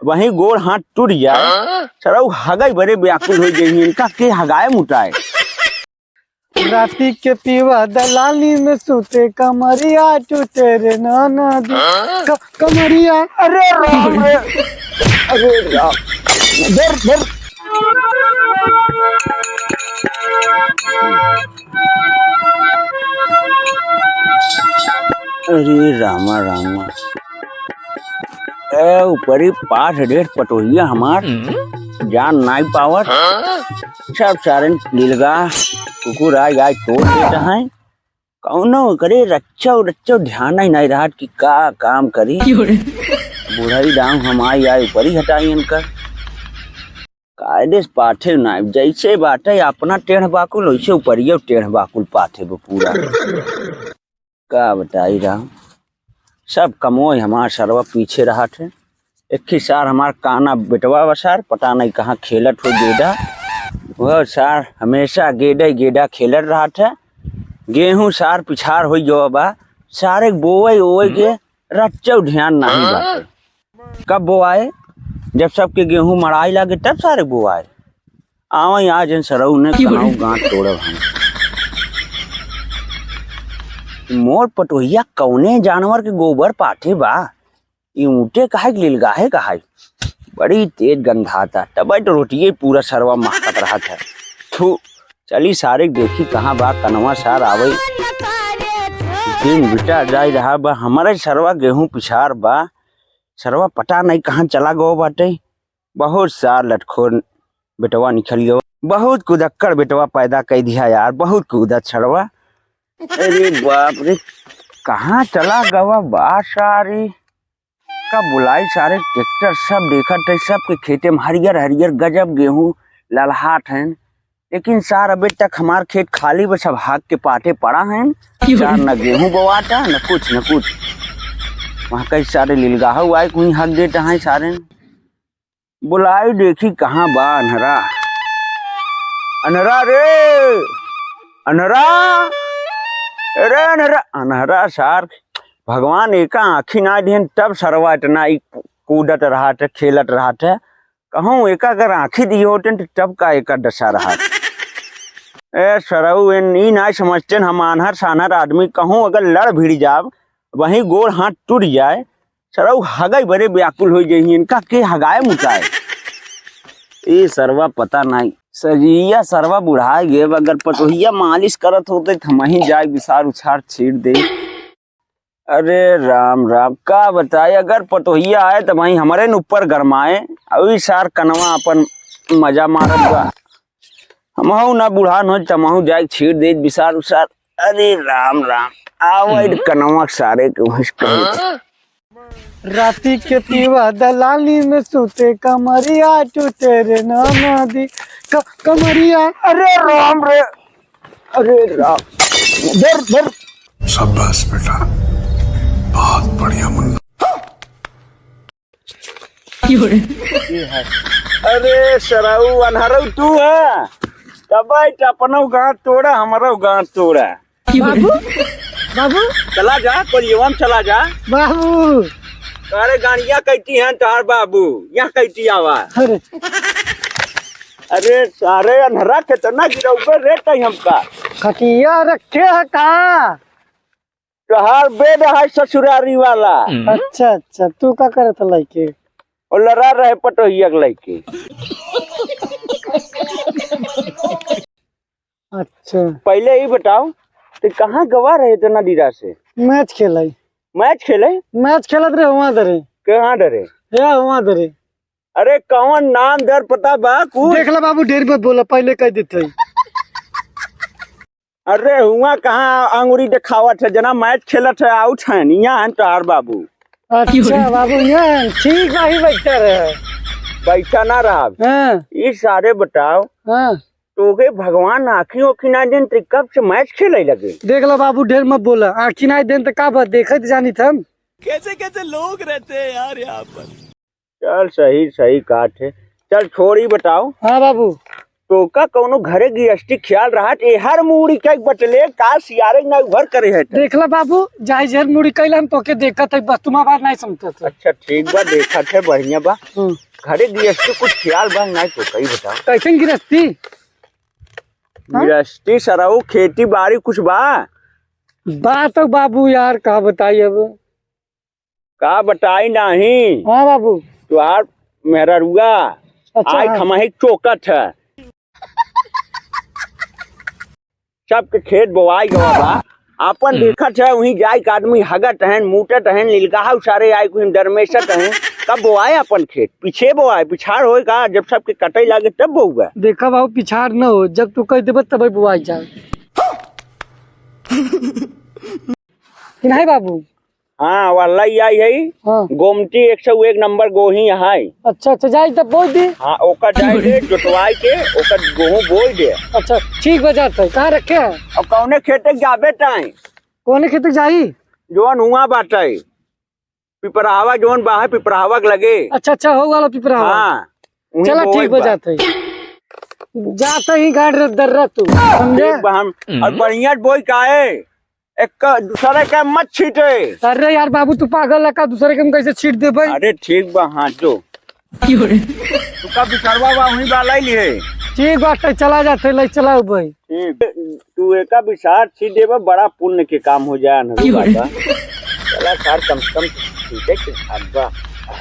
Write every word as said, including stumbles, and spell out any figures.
वहीं गोड़ हाथ टूट जाए, सरऊ हगई बरे व्याकुल हो जाइए, इनका के हगाए मुटाए। राती के पीवा दलाली में सूते, कमरिया टूटे रे नाना दी। क-, कमरिया, अरे राम रे, अरे राम, धर, धर। अरे रामा, रामा। ए, ऊपरी पाठ डेढ़ पटोहिया हमार जान नाई पावत। सब सारन लीलगा कुकुर आइ, आइ तोड़ देत हैं। कौनो करे रच्चो, रच्चो ध्यान ही नाई रहत कि का काम करी। क्यों रे? बुढ़ई दाम हम आइ, आइ ऊपरी हटाई इनकर। कायदे से पाठे ना, जैसे बाटे अपना टेढ़ बाकुल, वैसे ऊपरियो टेढ़ बाकुल पाठे बा पूरा। का बताई राम, सब कमोय हमार सरवा पीछे रहत है। एक ही सार हमार काना बेटवा बा सार, पता नहीं कहाँ खेलत हो गेडा। वह सार हमेशा गेडा ही गेडा खेलत रहत है। गेहूँ सार पिछार होइ गवा बा, सारे बोए ओए के रच्चो ध्यान नहीं बाटे। कब बोआए? जब सबके गेहूं मड़ाई लागे तब सारे बोआए। आवई आज इन सरऊ ने क्यों रे? कहाऊ गांठ तोड़ब हम। मोर पटोहिया कौने जानवर के गोबर पाथे बा? ई ऊंटे कहाई कि लीलगाहे कहाई? बड़ी तेज गंधाता, तबे तो रोटिये पूरा सरवा महकत रहत है। थू, चली सारे देखी कहाँ बा कनवा सार आवई। दिन बिटा जाई रहा बा, हमरे सरवा गेहूं पिछार बा। सरवा पता नहीं कहाँ चला गवा बाटे। बहुत सार लटखोर बेटवा निकल गवा। बहुत कुदक्कड़ बेटवा पैदा कइ दिया यार, बहुत कूदत सरवा। अरे बाप रे, कहाँ चला गवा बा सारी? का बुलाई सारे, ट्रैक्टर सब देखत है, सबके खेते में हरियर हरियर गजब गेहूं ललहात हैं। लेकिन सार अबे तक हमार खेत खाली बा, सब हाथ के पाटे पड़ा हैं। क्यों? सार न गेहूं बोवाता, न कुछ, न कुछ। वहाँ कई सारे लीलगाहू आए, कोई हक देता है सारे। बुलाई देखी कहाँ बा अन्हरा। अन्हरा रे, अन्हरा, अरे अन्हरा, अन्हरा सार, भगवान एका आँखी ना दिहन, तब सरवा इतना ही कूदत रहत है, खेलत रहत है। कहूँ एका अगर आँखी दिए होते न, तो तब का एका दशा रहत। ए सरऊ, एन ई ना समझते न, हम आन्हर सान्हर आदमी, कहूँ अगर लड़ भिड़ जाब, वहीं गोड़ हाथ टूट जाए, सरऊ हगई बरे व्याकुल हो जाइए, इनका के हगाए मुताए। ए सरवा पता नहीं, सजिया सरवा बुढ़ाए गए, अगर पतोहिया मालिश करत होते, तो हम ही जाए विसार उछार छीट दे। अरे राम राम, का बताए, अगर पतोहिया आए तो भाई हमरे न ऊपर गरमाए, अभी सार कनवा अपन मजा मारत बा। हमहू ना बुढ़ान हो, तमहू जाए छीट दे विसार उसार। अरे राम राम, आवे हम्म। कनवा सारे के वंश कहे। राती के पीवा दलाली में सूते, कमरिया टूटे रे नाना दी। क-, कमरिया, अरे राम रे, अरे राम, धर, धर। शाबाश बेटा, बहुत बढ़िया मुन्ना। अरे सरऊ, अन्हरऊ तू है? तब भाई अपनो गांठ तोड़ा, हमरो गांठ तोड़ा। बाबू, बाबू। चला जा, कोलियवा में चला जा। बाबू। अरे गाड़िया कैती हैं तोहार बाबू, यहाँ कैती आवा। अरे। अरे सारे अन्हरा कितना गिरौबे रे तई हमका। खटिया रखे है का? तोहार बेड है ससुरारी वाला। अच्छा, अच्छा, तू का करत लइके? और लड़ा रहे पटोहिया के लइके। अच्छा। पहले ई बताओ, तू कहाँ गवा रहे इतना दिरा से? मैच खेले। मैच खेले? मैच खेलत रहे हुआं दरे। कहाँ दरे? या हुआं दरे। अरे कौन नाम दर पता बा कुछ? देख ला बाबू, ढेर मत बोला, पहले कह देते ही। अरे हुआं कहाँ अंगुरी देखावत है, जना मैच खेलत है, आउट है, यहाँ है तोहार बाबू। अच्छा बाबू, यहाँ है, ठीक बा, ही बैठा रहे। बैठा ना रहा। हाँ। ई सारे बताओ, हाँ। तोके भगवान आँखी ओखी ना देन, ते कब से मैच खेले लगे? देख ला बाबू, ढेर मत बोला, आँखी ना देन तो का बात, देखत जानी थम। कैसे कैसे लोग रहते हैं यार यहाँ पर। चल सही सही काट है। चल छोड़ी बताओ। हाँ बाबू। तोका कौनो घरे गृहस्थी ख्याल रहत, एहर मूड़ी कई बटले का सियारे ना उभर करे है त। देखला बाबू, जाई जेहर मूड़ी कइला हम तोके देखत है, बस तुम बात नहीं समझत है। अच्छा ठीक बा, देखत है, बढ़िया बा। हम्म। घरे गृहस्थी कुछ ख्याल बा नहीं तो कई बताओ। कैसन गृहस्थी? हाँ? गृहस्थी सरऊ खेती बाड़ी कुछ बा? बा तो बाबू यार, का बताई अब? का बताई नाही? हाँ बाबू। तुहार मेहररुआ अच्छा, आई हाँ। खमाही चोकत है। सबके खेत बोआई गवा बा, आपन हम्म। देखत है, वहीं जाई के आदमी हगत हैं, मूतत हैं, नीलगाहव सारे आई कुछ डरमेसत हैं। कब बोआए आपन खेत? पीछे बोआए, पिछाड़ होए का? जब सबके कटई लागे तब बोउबा। देखा बाबू, पिछाड़ न हो, जब तू कह देबे तबे बोआई जाए। कि नहीं बाबू? हाँ, वाला ही आई है। हाँ। गोमती एक सौ एक नंबर गोही है। अच्छा, अच्छा, जाई तब बोल दी। हाँ, ओकर जाई दे, जोतवाई के, ओकर गोहूँ बोई दे। अच्छा, ठीक बा, जात है। कहाँ रखे हैं? अब कौने खेते जाबे ताई? कौने खेते जाई? जौन हुआ बाटे, पिपरावा जौन बा है, पिपरावा के लगे। अच्छा, अच्छा, हो वाला पिपरावा। हाँ, उहीं चला, बोई ठीक बा, बा। जात है। जात ही गाड़ रे दर्रा तू, समझे? ठीक बा, हम, और बढ़िया बोई का है, एक दूसरे के मत छीटे। अरे यार बाबू, तू पागल है का? दूसरे के हम कैसे छीट देबे? अरे ठीक बा, हाँ जो। क्यों रे? तू का बिसरवा बा, वहीं बा, लाई लिए। ठीक बात है, चला जाते, ले चलाओ भाई। ठीक, तू एका बिसार छीट देबा, बड़ा पुण्य के काम हो जाए ना क्यों रे? बाबा। चला सार, कम से कम छीटे के भाग बा।